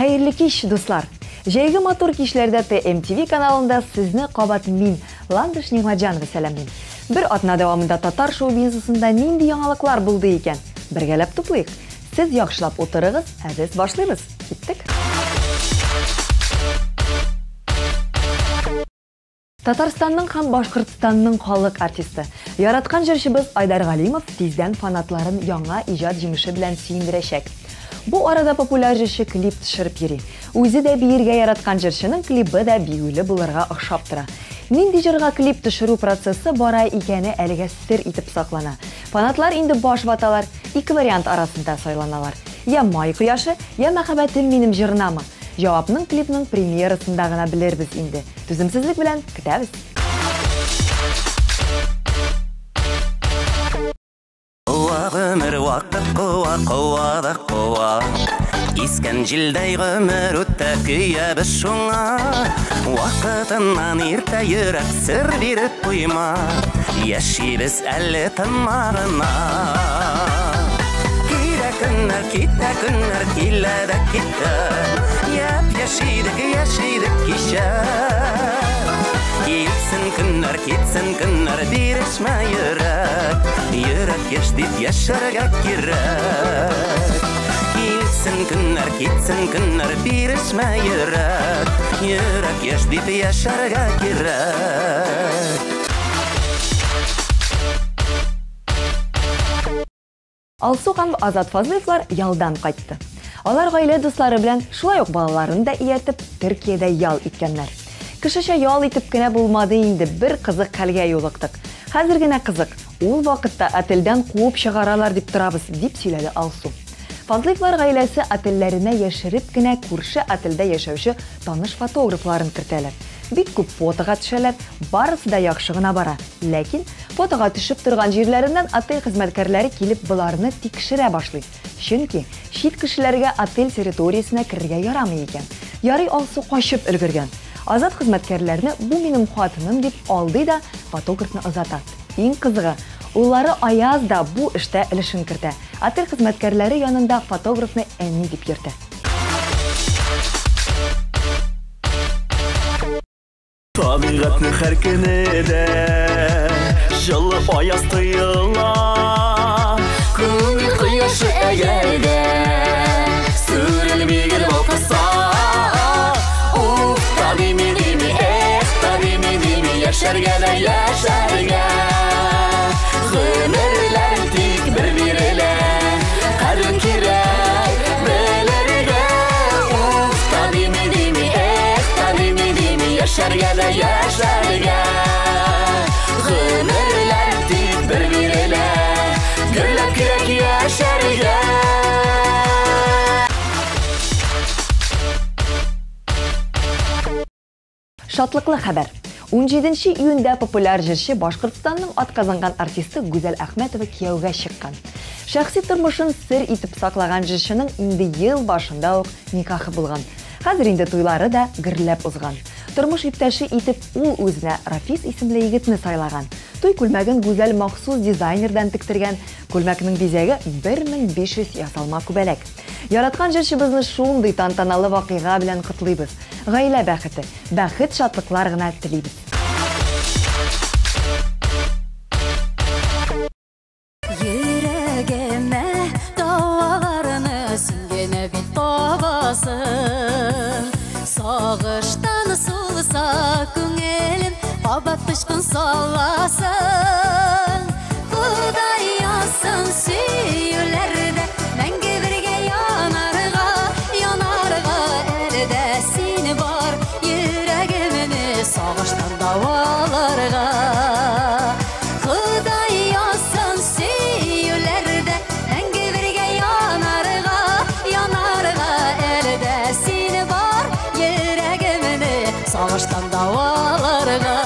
Хәерле кич, дуслар! Җәйге матур кичләрдә ТМТВ каналында сезне кабат мин, Ландыш Нигъмәтҗанова сәламлим. Бер атна дәвамында татар шоу-бизнесында нинди яңалыклар булды икән? Бергәләп туплыйк. Сез яхшылап утырыгыз, ә без башлыйбыз. Киттек! Татарстанның һәм Башкортстанның халык артисты, яраткан җырчыбыз Айдар Галимов тиздән фанатларын яңа иҗат җимеше белән сөендерәчәк. Бу арада популяр җырчы клип төшереп йөри. Үзе дә биергә яраткан җырчының клибы да биюле булырга охшап тора. Нинди җырга клип төшерү процессы бара икәне әлегә сер итеп саклана. Фанатлар инде баш ваталар, ике вариант арасында сайланалар. Я Май кояшы, я Мәхәббәтем минем җырынамы? Җавапның клипның премьерасында гына белербез инде. Түземсезлек белән көтәбез! Куа гомер вакыт куа, куа да куа. Искән җилдәй гомер үтә, көябез шуңа. Вакытыннан иртә йөрәк сер биреп куйма. Яшибез әле тынма гына. Килә көннәр, китә көннәр, килә дә китә. Япь-яшь идек, яшь идек кичә. Килсен көннәр, китсен көннәр, бирешмә йөрәк. Йөрәк яшь дип яшәргә кирәк. Килсен көннәр, китсен көннәр, бирешмә йөрәк. Йөрәк яшь дип яшәргә кирәк. Алсу һәм Азат Фазлыевлар ялдан кайтты. Алар гаилә дуслары белән, шулай ук балаларын да ияртеп, Төркиядә ял иткәннәр. Кешечә ял итеп кенә булмады инде, бер кызык хәлгә юлыктык. Хәзер генә кызык, ул вакытта отельдән куып чыгаралар дип торабыз, дип сөйләде Алсу. Фазлыевлар гаиләсе отельләренә яшереп кенә күрше отельдә яшәүче таныш фотографларын кертәләр. Бик күп фотога төшәләр, барысы да яхшы гына бара. Ләкин фотога төшеп торган җирләреннән отель хезмәткәрләре килеп боларны тикшерә башлый. Чөнки чит кешеләргә отель территориясенә керергә ярамый икән. Ярый Алсу качып өлгергән. Азат хезмәткәрләрне бу минем хатыным дип алдый да фотографны озата. Иң кызыгы, уллары Аяз да бу эштә өлешен кертә. Отель хезмәткәрләре янында фотографны әни дип йөртә. Табигатьнең һәр көне дә җылы аяз тоела. Күңел кояшы әгәр дә сүрелми гел балкыса. Уф, та дими дими, эх, та дими дими, яшәргә дә яшәргә. Гомерләр тик бер бирелә, кадерен кирәк белергә. Уф, та дими дими, эх, та дими дими, яшәргә дә яшәргә. Гомерләр тик бер бирелә, гөрләп кирәк яшәргә. Шатлыклы хәбәр. 17 июньдә популяр җырчы Башкортстанның атказанган артисты Гүзәл Әхмәтова кияүгә чыккан. Шәхси тормышын сер итеп саклаган җырчының инде ел башында ук никахы булган. Хәзер инде туйлары да гөрләп узган. Тормыш иптәше итеп ул үзенә Рафис исемле егетне сайлаган. Туй күлмәген Гүзәл махсус дизайнердан тектергән. Күлмәкнең бизәге 1500 ясалма күбәләк. Яраткан җырчыбызны шундый тантаналы вакыйга белән котлыйбыз. Гаилә бәхете, бәхет-шатлыклар гына телибез. Йөрәгемә таларны син генә бит табасың. Сагыштан сулса күңелем, кабат тычкын саласың. Ходай язсын сөюләрдә мәңге бергә янарга, янарга әле дә син бар, йөрәгемне сагыштан дәваларга. Ходай язсын сөюләрдә мәңге бергә янарга, янарга әле дә син бар, йөрәгемне сагыштан дәваларга.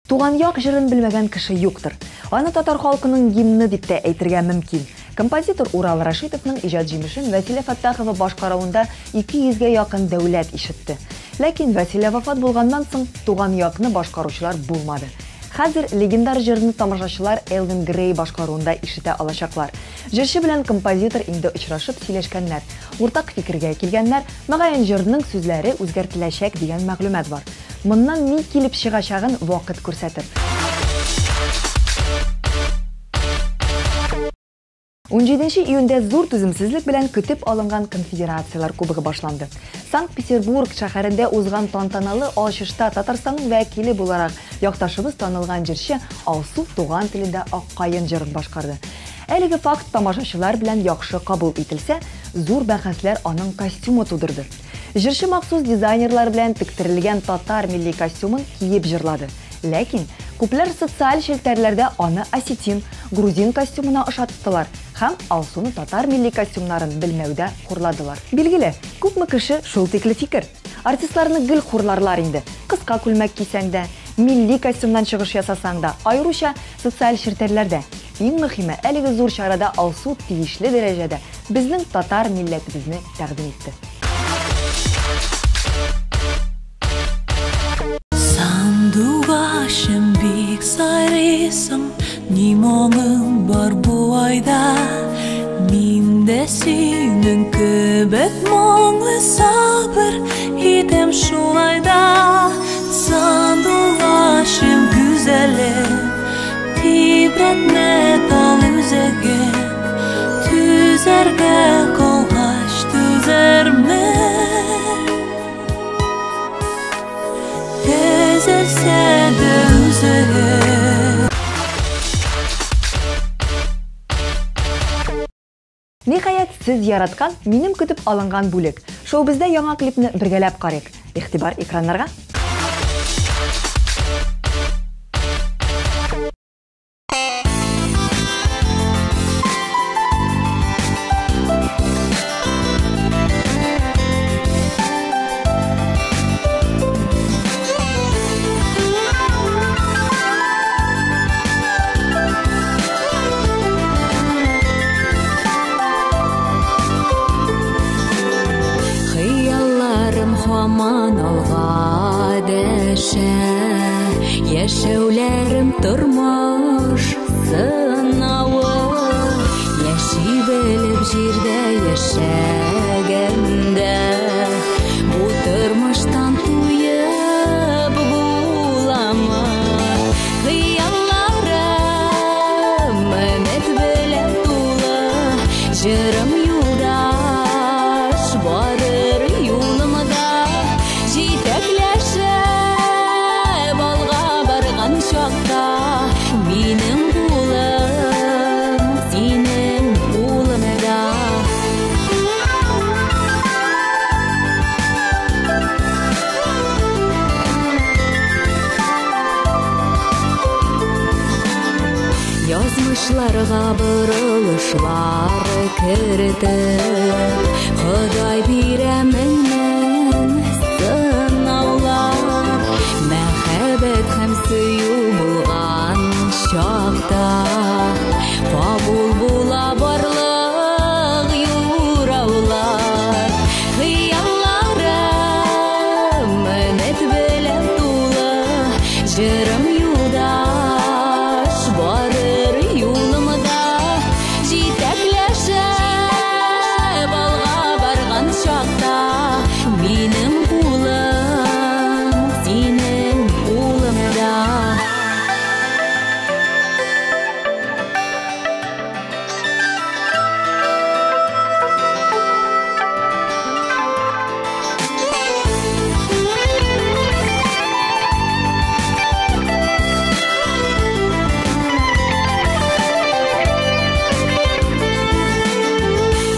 Туган як җырын белмәгән кеше юктыр. Аны татар халкының гимны дип тә әйтергә мөмкин. Композитор Урал Рашитовның иҗат җимешен Вәсилә Фәттахова башкаруында 200гә якын дәүләт ишетте. Ләкин Вәсилә вафат булганнан соң туган якны башкаручылар булмады. Хәзер легендар җырны тамашачылар Элвин Грей башкаруында ишетә алачаклар. Җырчы белән композитор инде очрашып сөйләшкәннәр. Уртак фикергә килгәннәр, мөгаен җырның сүзләре үзгәртеләчәк дигән мәгълүмат бар. Моннан ни килеп чыгачагын вакыт күрсәтер. 17 июньдә зур түземсезлек белән көтеп алынган Конфедерацияләр Кубогы башланды. Санкт-Петербург шәһәрендә узган тантаналы ачышта Татарстанның вәкиле буларак якташыбыз танылган җырчы Алсу туган телендә Ак каен җырын башкарды. Әлеге факт тамашачылар белән яхшы кабул ителсә, зур бәхәсләр аның костюмы тудырды. Җырчы махсус дизайнерлар белән тектерелгән татар милли костюмын киеп җырлады. Ләкин күпләр социаль челтәрләрдә аны осетин, грузин костюмына ошаттылар һәм Алсуны татар милли костюмнарын белмәүдә хурладылар. Билгеле, күпме кеше шул тикле фикер. Артистларны гел хурларлар инде. Кыска күлмәк кисәң дә, милли костюмнан чыгыш ясасаң да, аеруча социаль челтәрләрдә. Иң мөһиме, әлеге зур чарада Алсу тиешле дәрәҗәдә безнең татар милләтебезне тәкъдим итте. Сандугачым, бик сайрыйсың, ни моңың бар бу айда? Мин дә синең кебек моңлы сабыр итәм шулай да. Сандугачым, гүзәлем, тибрәтмә тал үзәгем, түзәргә калгач түзәрмен. Өзелсә дә үзәгем. Ниһаять, сез яраткан, минем көтеп алынган бүлек. Шоу бездә яңа клипны бергәләп карыйк. Игътибар экраннарга. Хыялларым һаман алга дәшә, яшәүләрем тормыш сынавы. Яши белеп җирдә яшәгәндә, бу тормыштан туеп буламы? Хыялларым өмет белән тулы, җырым юлдаш барыр юлымда, җитәкләшеп алга барган чакта, минем кулым синең кулыңда. Язмышларга борылышлар кертеп, Ходай бирә мең-мең сынаулар. Мәхәббәт һәм сөю булган чакта, кабул була барлык юраулар. Хыялларым өмет белән тулы, җырым юлдаш барыр юлымда, җитәкләшеп алга барган чакта, минем кулым синең кулыңда.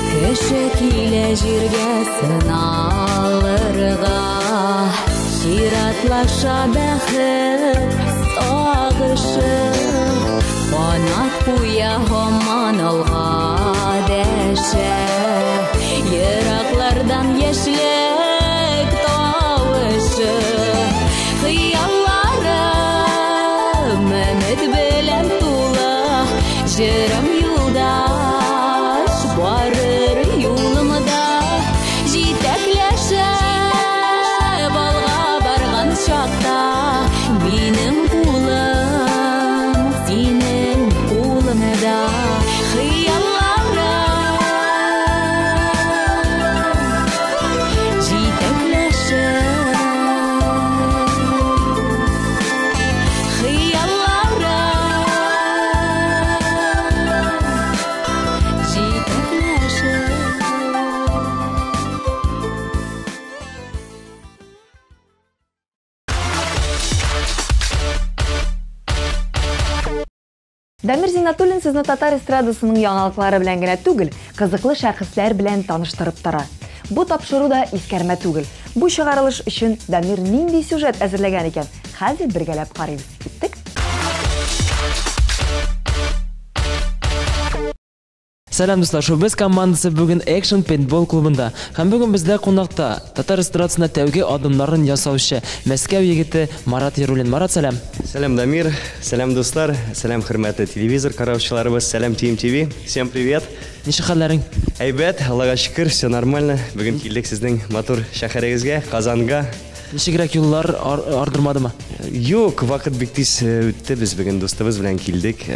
Кеше килә җиргә сыналырга, чиратлаша бәхет сагышы. Канат куя һаман алга дәшә, ераклардан яшьлек тавышы. Хыялларым өмет белән тулы, җырым юлдаш барыр юлымда, җитәкләшеп алга барган чакта, минем кулым Дамир Зиннатуллин сезне татар эстрадасының яңалыклары белән генә түгел, кызыклы шәхесләр белән таныштырып тора. Бу тапшыру да искәрмә түгел. Бу чыгарылыш өчен Дамир нинди сюжет әзерләгән икән? Хәзер бергәләп карыйбыз. Киттек. Сәлам, дуслар! Шоу-Без командасы бүген Action Paintball клубында. Һәм бүген бездә кунакта татар эстрадасына тәүге адымнарын ясаучы Мәскәү егете Марат Яруллин. Марат, сәлам! Сәлам, Дамир! Сәлам, дуслар! Сәлам, хөрмәтле телевизор караучыларыбыз! Сәлам, TMTV! Всем привет! Ничек хәлләрең? Әйбәт, Аллага шөкер, все нормально. Бүген килдек сезнең матур шәһәрегезгә, Казанга. Ничегрәк юллар, ардырмадымы? Юк, вакыт бик тиз үтте. Без бүген дустыбыз белән килдек.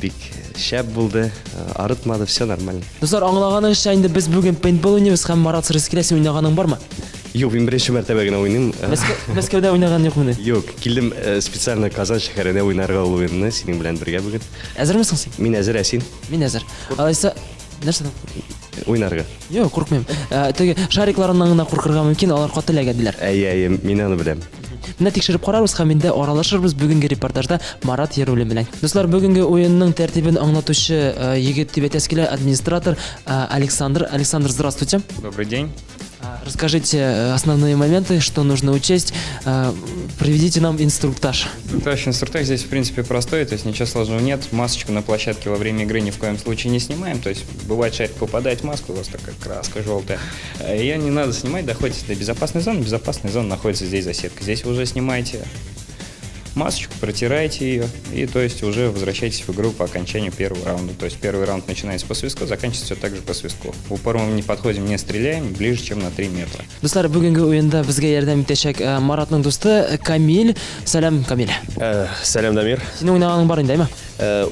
Бик шәп булды, арытмады, все нормально. Дуслар, аңлаганыгызча, инде без бүген пейнтбол уйныйбыз һәм Марат сорыйсы килә, син уйнаганың бармы? Юк, мин беренче мәртәбә генә уйныйм. Мәскәүдә уйнаган юкмыни? Юк, килдем специально Казан шәһәренә уйнарга ул уенны синең белән бергә бүген. Әзерме соң син? Мин әзер, ә син? Мин әзер. Алайса, нәрсәдән? Уйнарга. Юк, куркмыйм. Теге шарикларыннан гына куркырга мөмкин, алар каты эләгә диләр. Әйе, әйе, мин аны беләм. Менә тикшереп карарбыз һәм инде аралашырбыз бүгенге репортажда Марат Яруллин белән. Дуслар, бүгенге уенның тәртибен аңлатучы егет дип әйтәсе килә, администратор Александр. Александр, здравствуйте. Добрый день. Расскажите основные моменты, что нужно учесть. Проведите нам инструктаж. Инструктаж здесь, в принципе, простой, то есть ничего сложного нет. Масочку на площадке во время игры ни в коем случае не снимаем. То есть бывает, шарик попадает в маску, у вас такая краска желтая. Ее не надо снимать, доходите до безопасной зоны. Безопасная зона находится здесь за сеткой. Здесь вы уже снимаете масочку, протираете ее и, то есть, уже возвращаетесь в игру по окончанию первого раунда. То есть первый раунд начинается по свистку, заканчивается все так же по свистку. В упор мы не подходим, не стреляем ближе, чем на 3 метра. Дуслар, бүгенге уенда безгә ярдәм итәчәк Маратның дусты Камиль. Сәлам, Камиль. Сәлам, Дамир. Синең уйнаганың бар инде, әйме?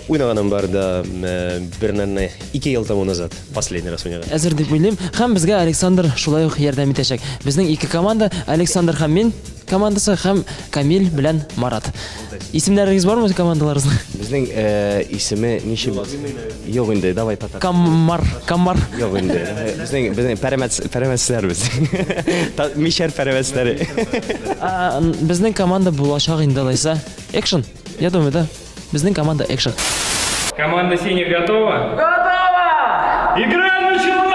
Уйнаганым бар да, бер, наверное, 2 ел тому назад последний раз уйнаган. Әзер дип уйлыйм. Һәм безгә Александр шулай ук ярдәм итәчәк. Безнең ике команда, Александр һәм мин командасы һәм Камиль белән Марат. Исемнәрегез бармы командаларыгызның? Безнең исеме ничек? Юк инде, давай татар. Каммар, Каммар. Юк инде. Безнең пәрәмәчләр без. Мишәр пәрәмәчләре. Безнең команда булачак инде алайса. Экшн, я думаю, да. Безнең команда экшн. Команда синих готова? Готова! Игра началась!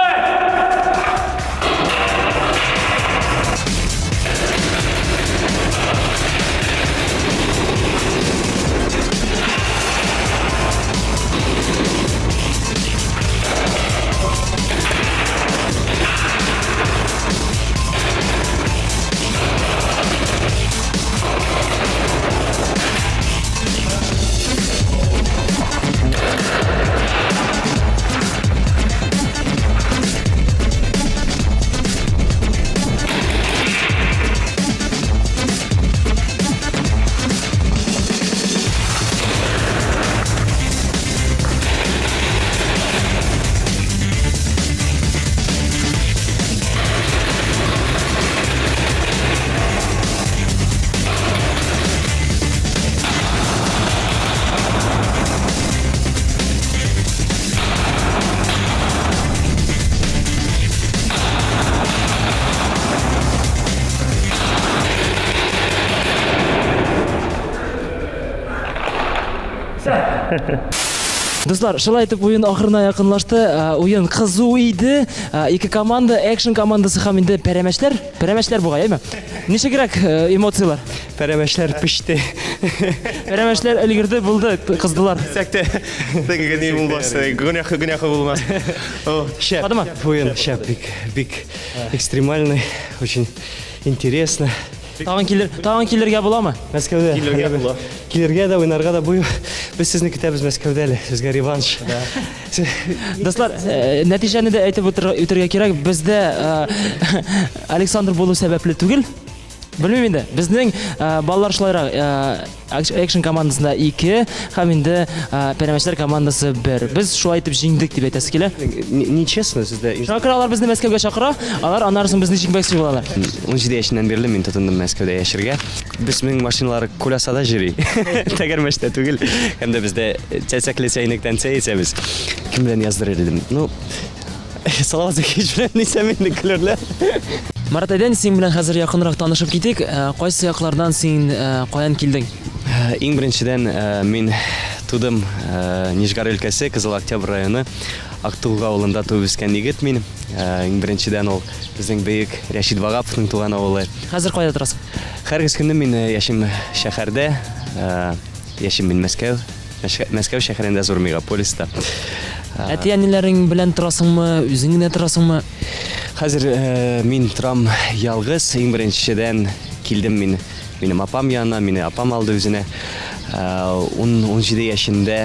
Дуслар, шулай итеп уен ахырына якынлашты. Уен кызу иде. Ике команда, экшн командасы һәм инде пәрәмәчләр. Пәрәмәчләр бугай, әйме? Ничегрәк эмоцияләр? Пәрәмәчләр пеште. Пәрәмәчләр өлгерде, булды, кыздылар. Сәктә теге ни булмас, гөнаһы гөнаһы булмас. Шәп. Уен шәп, бик, бик экстремальный, очень интересно. Тагын килер, тагын килергә буламы? Мәскәүдә. Килергә була. Килергә дә, уйнарга да бу. Без сезне көтәбез Мәскәүдә әле. Сезгә реванш. Дуслар, нәтиҗәне дә әйтеп үтергә кирәк. Бездә Александр булу сәбәпле түгел. Белмим инде. Безнең балалар шулайрак, экшн командасында 2 һәм инде пәрәмәчләр командасы 1. Без шулай итеп җиңдек дип әйтәсе килә. Нечестно сездә. Шуңа күрә алар безне Мәскәүгә чакыра, алар аннары соң безне җиңмәкче булалар. 17 яшеннән бирле мин тотындым Мәскәүдә яшәргә. Безнең машиналар кулясада йөри. Тәгәрмәчтә түгел. Һәм дә бездә чәчәкле чәйнектән чәй эчәбез. Кем белән яздырыр идем? Ну, Салават Зәкиевич белән нисәм инде көлерләр. Марат, әйдә, син белән хәзер якынрак танышып китик. Кайсы яклардан син, каян килдең? Иң беренчедән, мин тудым Нижгар өлкәсе, Кызыл Октябрь районы, Актулга авылында туып үскән егет мин. Иң беренчедән ул безнең бөек Рәшит Вагаповның туган авылы. Хәзер кайда торасың? Хәргез көнне мин яшим шәһәрдә, яшим мин Мәскәү, Мәскәү шәһәрендә, зур мегаполиста. Әти-әниләрең белән торасыңмы, үзең генә торасыңмы? Хәзер мин торам ялгыз. Иң беренчедән килдем мин минем апам янына, мине апам алды үзенә. 17 яшендә,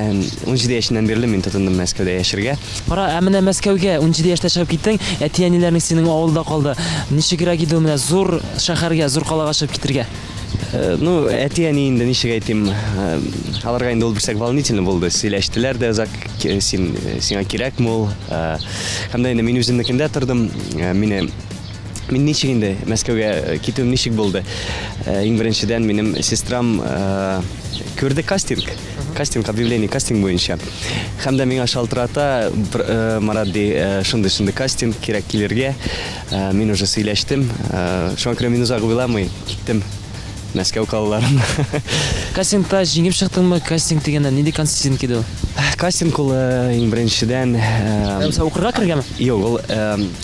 17 яшеннән бирле мин тотындым Мәскәүдә яшәргә. Кара, ә менә Мәскәүгә 17 яшьтә чыгып киттең, әти-әниләрең синең авылда калды. Ничегрәк иде менә зур шәһәргә, зур калага чыгып китергә? Ну, әти-әни инде, ничек әйтим, аларга инде ул берсәк волнительно булды. Сөйләштеләр дә озак, син, сиңа кирәкме ул? Һәм дә инде мин үземнекендә тордым. Мине мин ничек инде Мәскәүгә китүем ничек булды? Иң беренчедән минем сестрам күрде кастинг. Кастинг, объявление, кастинг буенча. Һәм дә миңа шалтырата, Марат ди, шундый-шундый кастинг, кирәк килергә. Мин уже сөйләштем. Шуңа күрә мин озак уйламый киттем Мәскәү калаларына. Кастингта җиңеп чыктыңмы? Кастинг дигәндә нинди кастинг иде ул? Кастинг ул иң беренчедән Нәрсә, укырга кергәнме? Юк, ул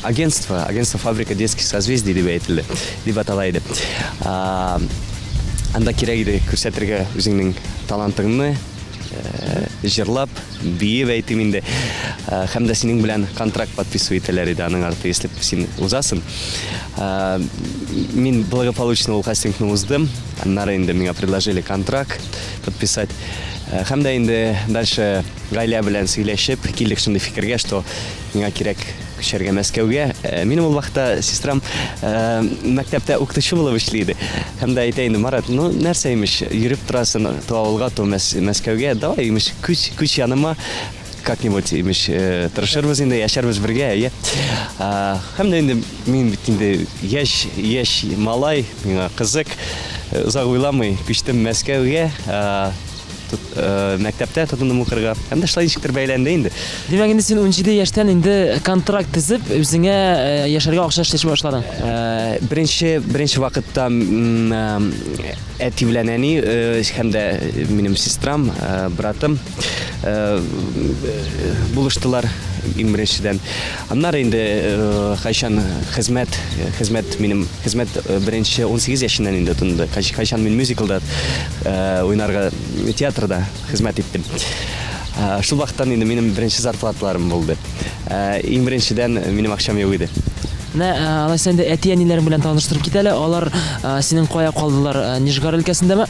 агентство, агентство «Фабрика детских созвездий» дип әйтелде, дип атала иде. Анда кирәк иде күрсәтергә үзеңнең талантыңны, җырлап, биеп әйтим инде. Һәм дә синең белән контракт подписывать итәләр иде аның арты, если син узасың. Мин благополучно ул кастингны уздым. Аннары инде миңа предложили контракт подписать. Һәм дә инде дальше гаилә белән сөйләшеп килдек шундый фикергә, что миңа кирәк күчәргә Мәскәүгә. Минем ул вакытта сестрам мәктәптә укытучы булып эшли иде. Һәм дә әйтә инде, Марат, ну нәрсә имеш, йөреп торасың то авылга, то Мәскәүгә, давай имеш, күч, күч яныма, как-нибудь имеш, тырышырбыз инде, яшәрбез бергә, әйе. Һәм дә инде мин бит инде яшь, яшь малай, миңа кызык, озак уйламый күчтем Мәскәүгә, мәктәптә тотындым укырга. Һәм дә шулай ничектер бәйләнде инде. Димәк, инде син 17 яшьтән инде контракт төзеп, үзеңә яшәргә акча эшли башладың. Беренче вакытта әти белән әни һәм дә минем сестрам, братым булыштылар иң беренчедән. Аннары инде кайчан хезмәт, хезмәт минем хезмәт беренче 18 яшеннән инде тотынды. Кайчан мин мюзиклда уйнарга театрда хезмәт иттем. Шул вакыттан инде минем беренче зарплаталарым булды. Иң беренчедән минем акчам юк иде. Менә алайса инде әти-әниләрең белән таныштырып кит әле. Алар синең кая калдылар? Нижгар өлкәсендәме?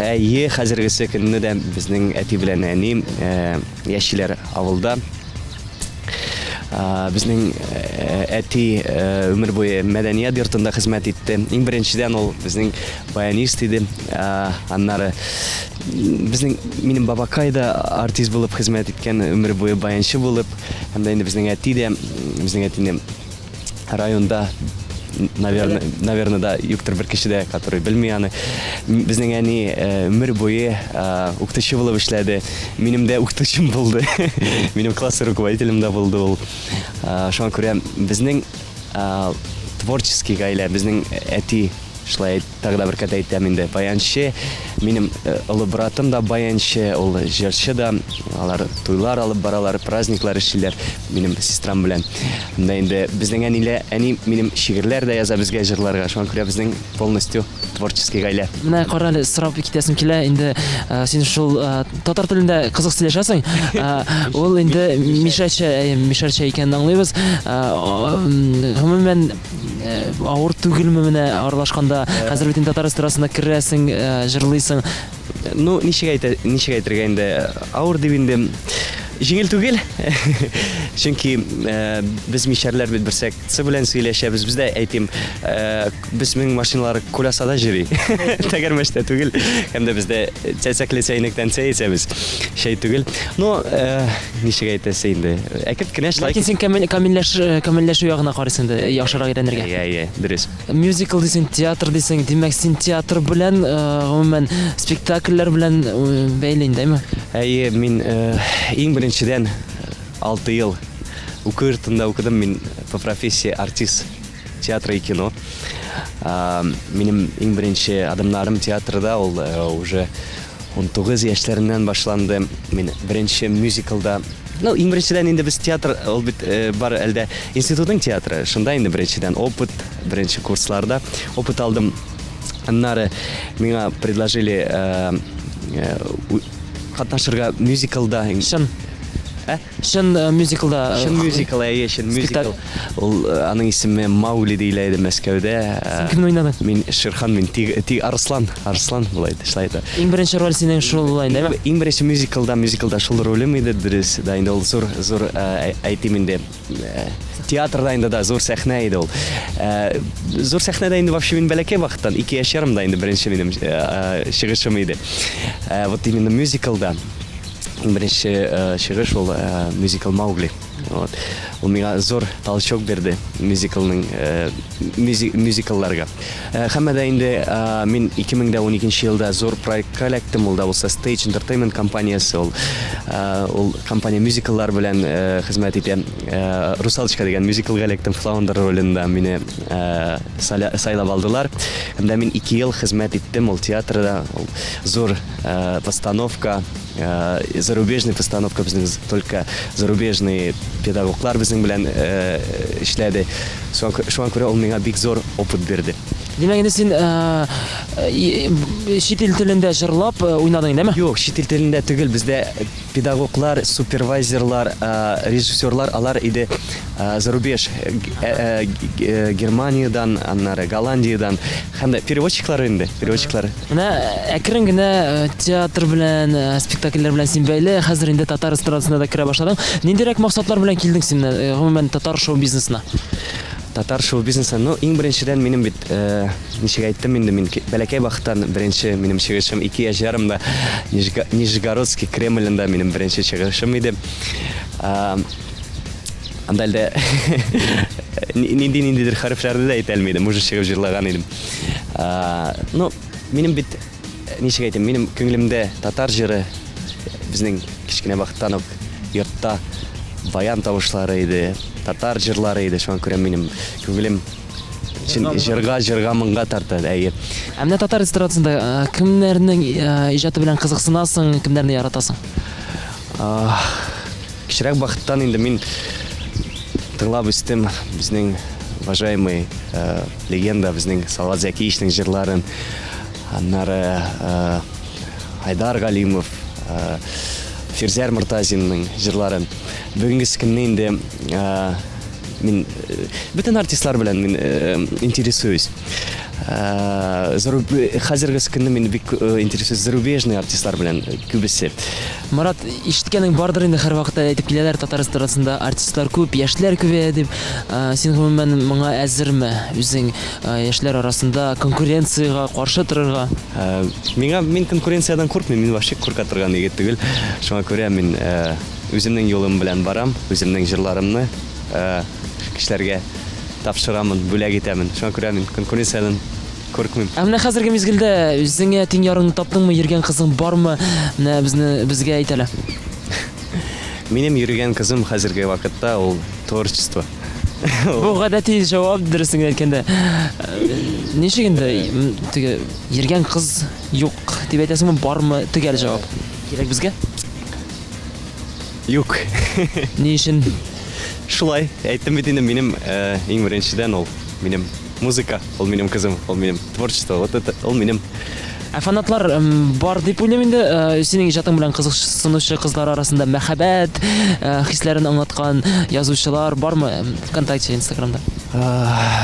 Әйе, хәзергесе көнне дә безнең әти белән әни яшиләр авылда. Безнең әти өмер буе мәдәният йортында хезмәт итте. Иң беренчедән ул безнең баянист иде. Аннары безнең минем бабакай да артист булып хезмәт иткән, өмер буе баянчы булып. Һәм дә инде безнең әти дә, безнең әтине районда, наверное, да, юктыр бер кеше дә, который белми аны. Безнең әни өмер буе укытучы булып эшләде. Минем дә укытучым булды. Минем класс руководителем дә булды ул. Шуңа күрә безнең творческий гаилә, безнең әти шулай тагы да бер кат әйтәм инде, баянчы. Минем олы братым да баянчы, ул җырчы да. Алар туйлар алып баралар, праздниклар эшлиләр минем сестрам белән. Менә инде безнең әнилә, әни минем шигырьләр дә яза безгә җырларга. Шуңа күрә безнең полностью творческий гаилә. Менә кара әле, сорап китәсем килә, инде син шул татар телендә кызык сөйләшәсең. Ул инде мишәрчә, мишәрчә икәнен аңлыйбыз. Гомумән, авыр түгелме менә аралашканда? Хәзер бит инде татар эстрадасына керәсең, җырлыйсың. Ну, ничек әйтә, ничек әйтергә инде, авыр дип инде җиңел түгел. Чөнки без мишәрләр бит берсәк ц белән сөйләшәбез. Бездә әйтим, безнең машиналар кулясада йөри. Тәгәрмәчтә түгел. Һәм дә бездә чәчәкле чәйнектән чәй эчәбез. Чәй түгел. Ну, ничек әйтәсе инде. Әкрен кенә шулай. Ләкин син камилләш, камилләшү ягына карыйсың инде, яхшырак өйрәнергә. Әйе, әйе, дөрес. Мюзикл дисең, театр дисең, димәк, син театр белән, гомумән, спектакльләр белән бәйле инде, әйме? Әйе, мин иң беренчедән 6 ел уку йортында укыдым. Мин по профессии артист театра и кино. Минем иң беренче адымнарым театрда ул уже 19 яшьләремнән башланды. Мин беренче мюзиклда. Ну, иң беренчедән инде без театр, ул бит бар әлдә институтның театры. Шунда инде беренчедән опыт, беренче курсларда опыт алдым. Аннары миңа предложили катнашырга мюзиклда. Чын. Ә? Чын мюзиклда. Чын мюзикл, әйе, чын мюзикл. Ул аның исеме Маугли диелә иде Мәскәүдә. Син кемне уйнадың? Мин Шерхан, мин тиг Арслан, Арслан була иде, шулай итә. Иң беренче роль синең шул була инде, әйме? Иң беренче мюзиклда, шул ролем иде, дөрес. Да, инде ул зур, зур, әйтим инде, театрда инде да зур сәхнә иде ул. Зур сәхнәдә инде вообще мин бәләкәй вакыттан, 2 яшь ярымда инде беренче минем чыгышым иде. Вот именно мюзиклда иң беренче чыгыш ул мюзикл Маугли. Вот. Ул миңа зур толчок бирде мюзиклның мюзиклларга. Һәм дә инде мин 2012 елда зур проектка эләктем. Ул да булса Stage Entertainment компаниясе. Ул компания мюзикллар белән хезмәт итә. Русалочка дигән мюзиклга эләктем. Флаундер ролендә мине сайлап алдылар. Һәм дә мин 2 ел хезмәт иттем ул театрда. Ул зур постановка, зарубежный постановка, безнең только зарубежный педагоглар безнең белән эшләде. Шуңа күрә ул миңа бик зур опыт бирде. Димәк, инде син чит ил телендә җырлап уйнадың, әйеме? Юк, чит ил телендә түгел. Бездә педагоглар, супервайзерлар, режиссерлар, алар иде зарубеж, Германиядән, аннары Голландиядән, һәм дә переводчиклар инде, переводчиклар. Менә әкрен генә театр белән, спектакльләр белән син бәйле, хәзер инде татар эстрадасына да керә башладың. Ниндирәк максатлар белән килдең син, гомумән, татар шоу-бизнесына? Татар шоу-бизнесы, ну, иң беренчедән минем бит, ничек әйттем инде, мин бәләкәй вакыттан беренче минем чыгышым 2 яшь ярымда Нижегородский Кремлендә минем беренче чыгышым иде. Анда әлдә нинди-ниндидер хәрефләрне дә әйтә алмый идем, уже чыгып җырлаган идем. Ну, минем бит, ничек әйтим, минем күңелемдә татар җыры безнең кечкенә вакыттан ук йортта баян тавышлары иде, татар җырлары иде. Шуңа күрә минем күңелем җырга, җырга, моңга тарта, әйе. Ә менә татар эстрадасында кемнәрнең иҗаты белән кызыксынасың, кемнәрне яратасың? Кечерәк вакыттан инде мин тыңлап үстем безнең уважаемый легенда, безнең Салават Зәкиевичның җырларын, аннары Айдар Галимов, Фирзәр Мортазинның җырларын. Бүгенге көнне инде мин бөтен артистлар белән мин интересуюсь. Хәзерге көнне мин бик интересуюсь зарубежный артистлар белән күбесе. Марат, ишеткәнең бардыр инде, һәрвакытта әйтеп киләләр, татар эстрадасында артистлар күп, яшьләр күбәя дип. Син гомумән моңа әзерме? Үзең яшьләр арасында конкуренциягә каршы торырга? Миңа, мин конкуренциядән куркмыйм, мин вообще курка торган егет түгел. Шуңа күрә мин үземнең юлым белән барам, үземнең җырларымны кешеләргә тапшырамын, бүләк итәмен. Шуңа күрә мин конкуренциядән куркмыйм. Ә менә хәзерге мизгелдә үзеңә тиң ярыңны таптыңмы, йөргән кызың бармы? Менә безгә әйт әле. Минем йөргән кызым хәзерге вакытта ул творчество. Бу гадәти җавап, дөресен генә әйткәндә. Ничек инде, теге йөргән кыз юк дип әйтәсеңме, бармы? Төгәл җавап. Кирәк безгә? Юк. Ни өчен? Шулай, әйттем бит инде, минем иң беренчедән ул минем музыка, ул минем кызым, ул минем творчество, вот это ул минем. Ә фанатлар бар дип уйлыйм инде, синең иҗатың белән кызыксынучы кызлар арасында мәхәббәт хисләрен аңлаткан язучылар бармы ВКонтакте, Инстаграмда?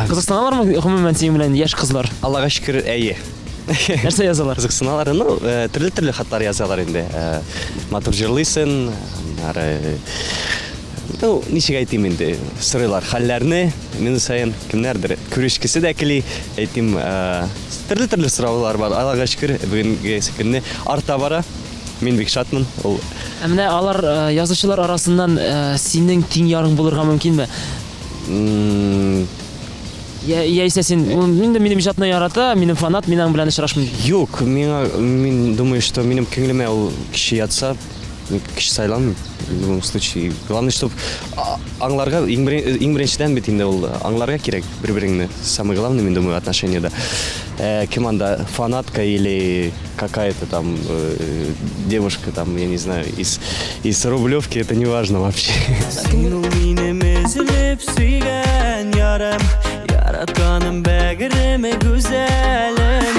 Кызыксыналармы гомумән синең белән яшь кызлар? Аллага шөкер, әйе. Нәрсә язалар? Кызыксыналар, ну, төрле-төрле хатлар язалар инде. Матур җырлыйсың, аннары, ну, ничек әйтим инде, сорыйлар хәлләрне, мин саен кемнәрдер күрешкесе дә кили, әйтим, төрле-төрле сораулар бар. Аллага шөкер, бүгенге көнне арта бара. Мин бик шатмын. Ул Ә менә алар язучылар арасыннан синең тиң ярың булырга мөмкинме? Яисә син, инде минем иҗатны ярата, минем фанат, мин аның белән очрашмыйм. Юк, миңа, мин думаю, что минем күңелемә ул кеше ятса, Мин кеше сайламыйм в любом случае. Главное, чтобы аңларга, иң беренчедән бит инде ул аңларга кирәк бер-береңне. Самое главное, мин думаю, отношениядә. Кем анда фанатка или какая-то там девушка там, я не знаю, из Рублевки, это не важно вообще. Син ул минем өзелеп сөйгән ярым, яратканым бәгырем, гүзәлем.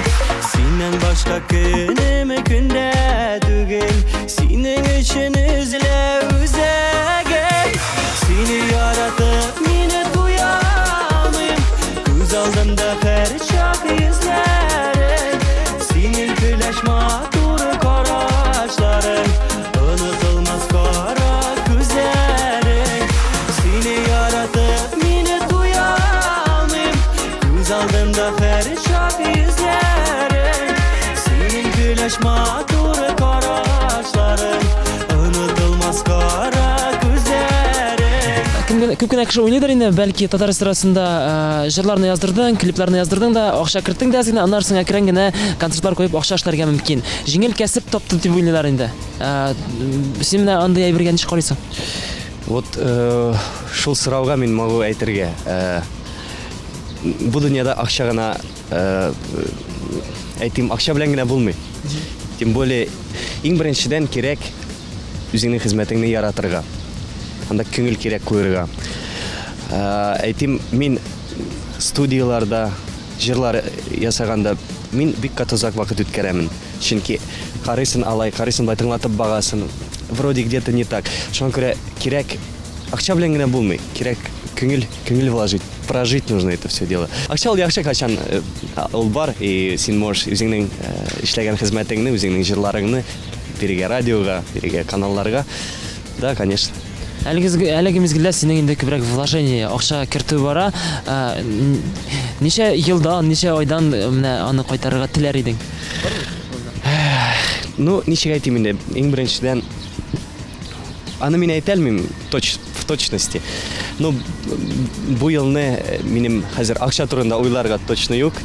Синнән башка көнем көндә түгел, синең өчен өзелә үзәгем. Сине яратып мине туя алмыйм, күз алдымда һәрчак йөзләрең. Синең көләч матур карашларың, онытылмас кара күзләрең. Сине яратып мине туя алмыйм, күз алдымда һәрчак йөзләрең. Синең көләч матур карашларың, онытылмас кара күзләрең. Күп кенә кеше уйлыйдыр инде, бәлки татар эстрадасында җырларны яздырдың, клипларны яздырдың да, акча керттең дә әз генә, аннан соң әкрен генә концертлар куеп акча эшләргә мөмкин. Җиңел кәсеп тапты дип уйлыйлар инде. Син менә андый әйбергә ничек карыйсың? Вот шул сорауга мин могу әйтергә. Бу дөньяда акча гына, әйтим, акча белән генә булмый. Тем более, иң беренчедән кирәк үзеңнең хезмәтеңне яратырга. Анда күңел кирәк куярга. Әйтим, мин студияларда җырлар ясаганда мин бик каты озак вакыт үткәрәмен. Чөнки карыйсың алай, карыйсың былай, тыңлатып багасың. Вроде где-то не так. Шуңа күрә кирәк акча белән генә булмый. Кирәк күңел, күңел вложить, прожить нужно это все дело. Акча ул яхшы, качан ул бар, и син можешь үзеңнең эшләгән хезмәтеңне, үзеңнең җырларыңны бирергә радиога, бирергә каналларга. Да, конечно. Әлеге мизгелдә синең инде күбрәк вложение, акча кертү бара. Ничә елдан, ничә айдан менә аны кайтарырга теләр идең? Ну, ничек әйтим инде, иң беренчедән аны мин әйтә алмыйм в точности. Ну, бу елны минем хәзер акча турында уйларга точно юк.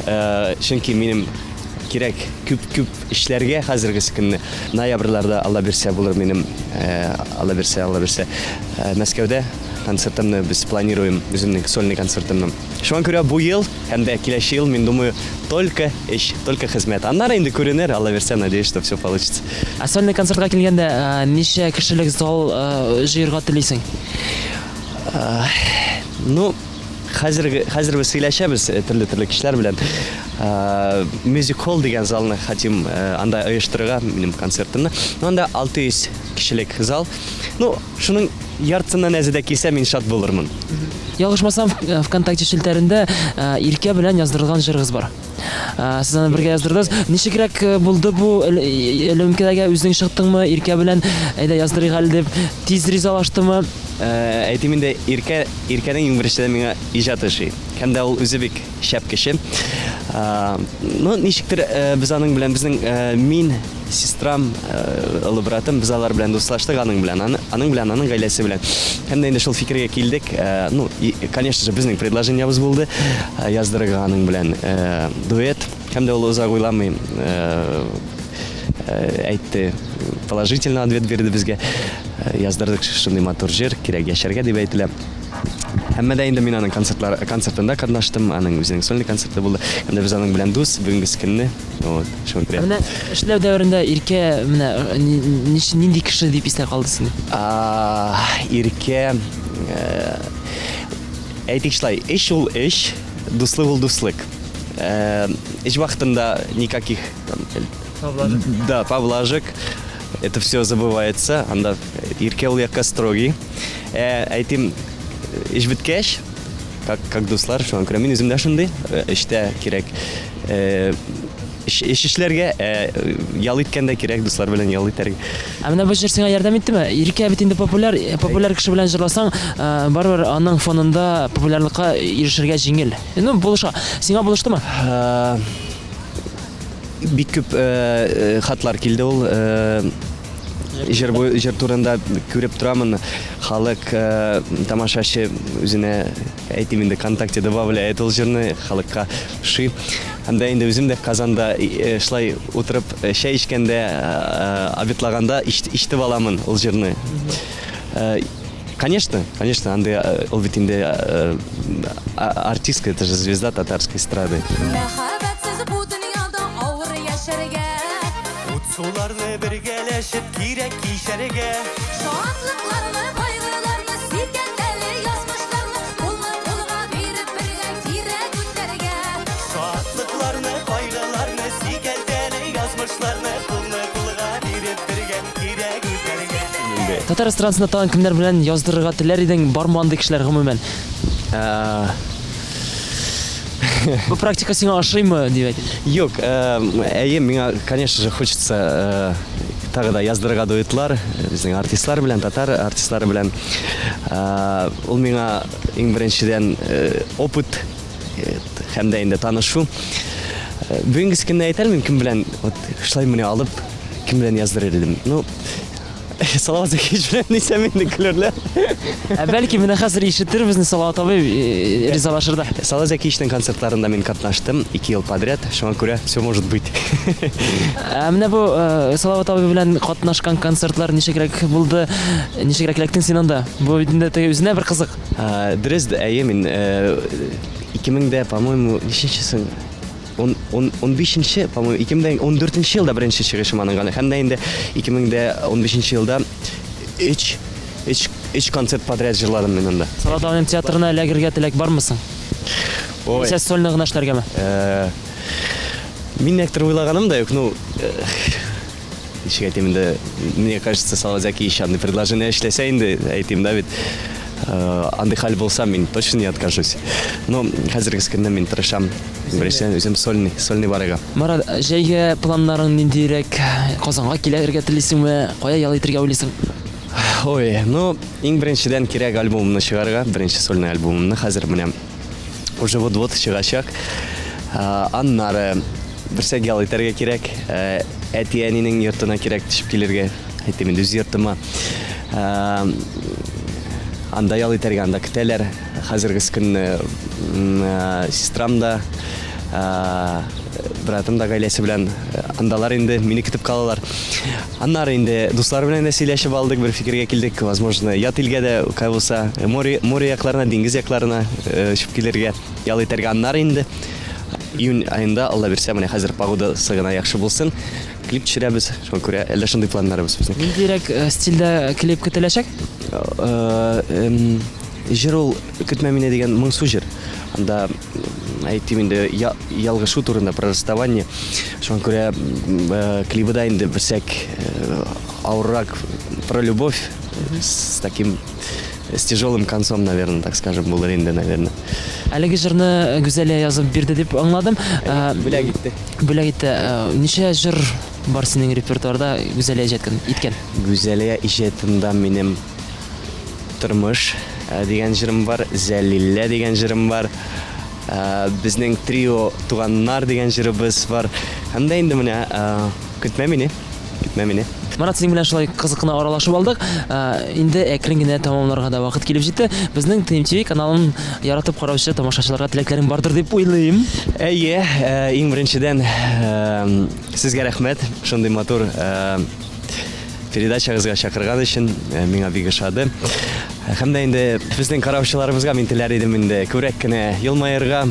Чөнки минем кирәк күп-күп эшләргә хәзерге көнне. Ноябрьләрдә Алла бирсә булыр минем, Алла бирсә, Алла бирсә. Мәскәүдә концертымны без планируем, үземнең сольный концертымны. Шуңа күрә бу ел һәм дә киләче ел, мин думаю, только эш, только хезмәт. Аннары инде күренер, Алла бирсә, надеюсь, что все получится. Ә сольный концертка килгәндә, ничә кешелек зал җыярга телисең? Ну, хәзер без сөйләшәбез төрле-төрле кешеләр белән. Music Hall дигән залны хотим анда оештырырга минем концертымны. Ну, анда 600 кешелек зал. Ну, шуның яртысыннан әзе дә килсә, мин шат булырмын. Ялгышмасам, ВКонтакте челтәрендә Иркә белән яздырылган җырыгыз бар. Сез аны бергә яздырдыгыз. Ничегрәк булды бу элемтәгә үзең чыктыңмы, Иркә белән әйдә яздырыйк әле дип тиз ризалаштымы? Әйтим инде, Иркәнең иң беренчедән миңа иҗат ошый. Һәм дә ул үзе бик шәп кеше. Ну, ничектер без аның белән, безнең мин, сестрам, олы братым, без алар белән дуслаштык аның белән, аның белән, аның гаиләсе белән. Һәм дә инде шул фикергә килдек. Ну, конечно же, безнең предложениебыз булды яздырырга аның белән дуэт. Һәм дә ул озак уйламый әйтте, положительный ответ бирде безгә. Яздырдык шундый матур җыр, кирәк яшәргә дип әйтелә. Әмма дә инде мин аның концертында катнаштым, аның үзенең сольный концерты булды. Һәм дә без аның белән дус бүгенге көнне. Вот, шуңа күрә. Менә эшләү дәверендә Иркә менә нинди кеше дип истә калды сине? Иркә, әйтик шулай, эш ул эш, дуслык ул дуслык. Эш вакытында никаких там, Поблажек. Да, поблажек. Это все забывается. Анда Иркә ул якка строгий. Әйтим, эш беткәч, как дуслар, шуңа күрә мин үзем дә шундый. Эштә кирәк, эш эшләргә, ял иткәндә кирәк дуслар белән ял итәргә. Ә менә бу җыр сиңа ярдәм иттеме? Иркә бит инде популяр кеше белән җырласаң, барыбер аның фонында популярлыкка ирешергә җиңел. Ну, булыша. Сиңа булыштымы? Бик күп хатлар килде ул. Җыр бу җыр турында күреп торамын. Халык тамашачы үзенә әйтим инде ВКонтакте добавляет ул җырны, халыкка ошый. Һәм дә инде үзем дә Казанда шулай утырып чәй эчкәндә, обедлаганда ишетеп аламын ул җырны. Конечно, конечно, андый ул бит инде артистка, это же звезда татарской эстрады. Мәхәббәтсез бу дөньяда авыр яшәргә. Ут-суларны бергәләшеп кирәк кичәргә. Шатлыкларны, кайгыларны, сикәлтәле язмышларны кулны кулга биреп бергә кирәк үтәргә. Шатлыкларны, кайгыларны, сикәлтәле язмышларны кулны кулга биреп бергә кирәк үтәргә. Татар эстрадасында тагын кемнәр белән яздырырга теләр идең? Бармы андый кешеләр гомумән? Бу практика сиңа ошыймы дип әйтим? Юк, әйе, миңа, конечно же, хочется тагы да яздырырга дуэтлар, безнең артистлар белән, татар артистлары белән. Ул миңа иң беренчедән опыт һәм дә инде танышу. Бүгенге көнне әйтә алмыйм, кем белән, вот шулай менә алып, кем белән яздырыр идем. Ну, Салават Зәкиевич белән дисәм инде көлерләр. Ә бәлки менә хәзер ишетер безне Салават абый, ризалашыр да. Салават Зәкиевичнең концертларында мин катнаштым 2 ел подряд, шуңа күрә все может быть. Ә менә бу Салават абый белән катнашкан концертлар ничегрәк булды? Ничегрәк эләктең син анда? Бу бит инде теге үзенә бер кызык. Дөрес, әйе, мин 2000дә, по-моему, ничәнче соң? Он бишенче, по-моему, 2014 елда беренче чыгышым аның гына. Һәм дә инде 2015 елда өч концерт подряд җырладым мин анда. Салават абыйның театрына эләгергә теләк бармы соң? Ой. Сез сольно гына эшләргәме? Мин нәктер уйлаганым да юк, ну, ничек әйтим инде, мне кажется, Салават Зәкиевич андый предложение эшләсә инде, әйтим да бит. Андый хәл булса, мин точно не откажусь. Но хәзерге көндә мин тырышам. Беренчедән үзем сольный барырга. Марат, җәйгә планнарың ниндирәк? Казанга килергә телисеңме? Кая ял итәргә уйлыйсың? Ой, ну, иң беренчедән кирәк альбомымны чыгарырга, беренче сольный альбомымны хәзер менә уже вот-вот чыгачак. Аннары берсә ял итәргә кирәк, әти-әнинең йортына кирәк төшеп килергә, әйтим инде үз йортыма. Анда ял итәргә, анда көтәләр. Хәзерге көнне сестрам да, братым да гаиләсе белән андалар инде, мине көтеп калалар. Аннары инде дуслар белән дә сөйләшеп алдык, бер фикергә килдек. Возможно, ят илгә дә, кай булса, море якларына, диңгез якларына очып килергә, ял итәргә. Аннары инде июнь аенда, Алла бирсә, менә хәзер погодасы гына яхшы булсын, клип төшерәбез. Шуңа күрә әллә шундый планнарыбыз безнең. Ниндирәк стильдә клип көтеләчәк? Җыр ул Көтмә мине дигән моңсу җыр. Анда әйтим инде ялгышу турында, про расставание. Шуңа күрә клибы да инде берсәк авыррак, про любовь с таким, с тяжелым концом, наверное, так скажем, булыр инде, наверное. Әлеге җырны Гүзәлия язып бирде дип аңладым. Бүләк итте. Бүләк итте. Ничә җыр бар синең репертуарда Гүзәлия иҗат иткән? Гүзәлия иҗатында минем Тормыш дигән җырым бар, Зәлилә дигән җырым бар, безнең трио Туганнар дигән җырыбыз бар. Һәм дә инде менә Көтмә мине, Көтмә мине. Марат, синең белән шулай кызык кына аралашып алдык. Инде әкрен генә тәмамларга да вакыт килеп җитте. Безнең ТМТВ каналын яратып караучы тамашачыларга теләкләрең бардыр дип уйлыйм. Әйе, иң беренчедән сезгә рәхмәт, шундый матур передачагызга чакырган өчен, миңа бик ошады. Һәм дә инде безнең караучыларыбызга мин теләр идем инде күбрәк кенә елмаерга,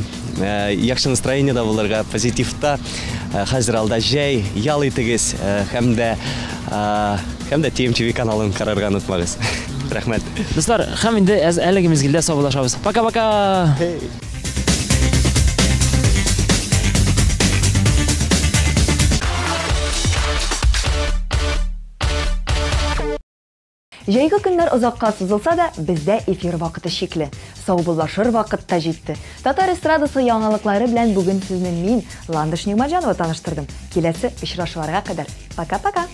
яхшы настроениедә булырга, позитивта. Хәзер алда җәй, ял итегез, һәм дә ТМТВ каналын карарга онытмагыз. Рәхмәт. Дуслар, һәм инде әлеге мизгелдә саубуллашабыз. Пока-пока! Hey. Җәйге көннәр озакка сузылса да, бездә эфир вакыты чикле. Саубуллашыр вакыт та җитте. Татар эстрадасы яңалыклары белән бүген сезне мин, Ландыш Нигъмәтҗанова таныштырдым. Киләсе очрашуларга кадәр. Пока-пока!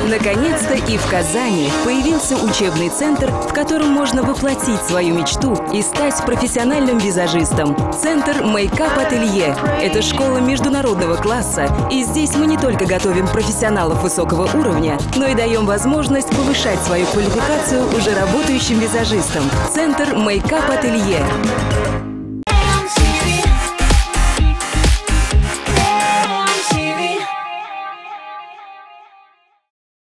Наконец-то и в Казани появился учебный центр, в котором можно воплотить свою мечту и стать профессиональным визажистом. Центр Makeup Ателье – это школа международного класса, и здесь мы не только готовим профессионалов высокого уровня, но и даем возможность повышать свою квалификацию уже работающим визажистам. Центр Makeup Ателье.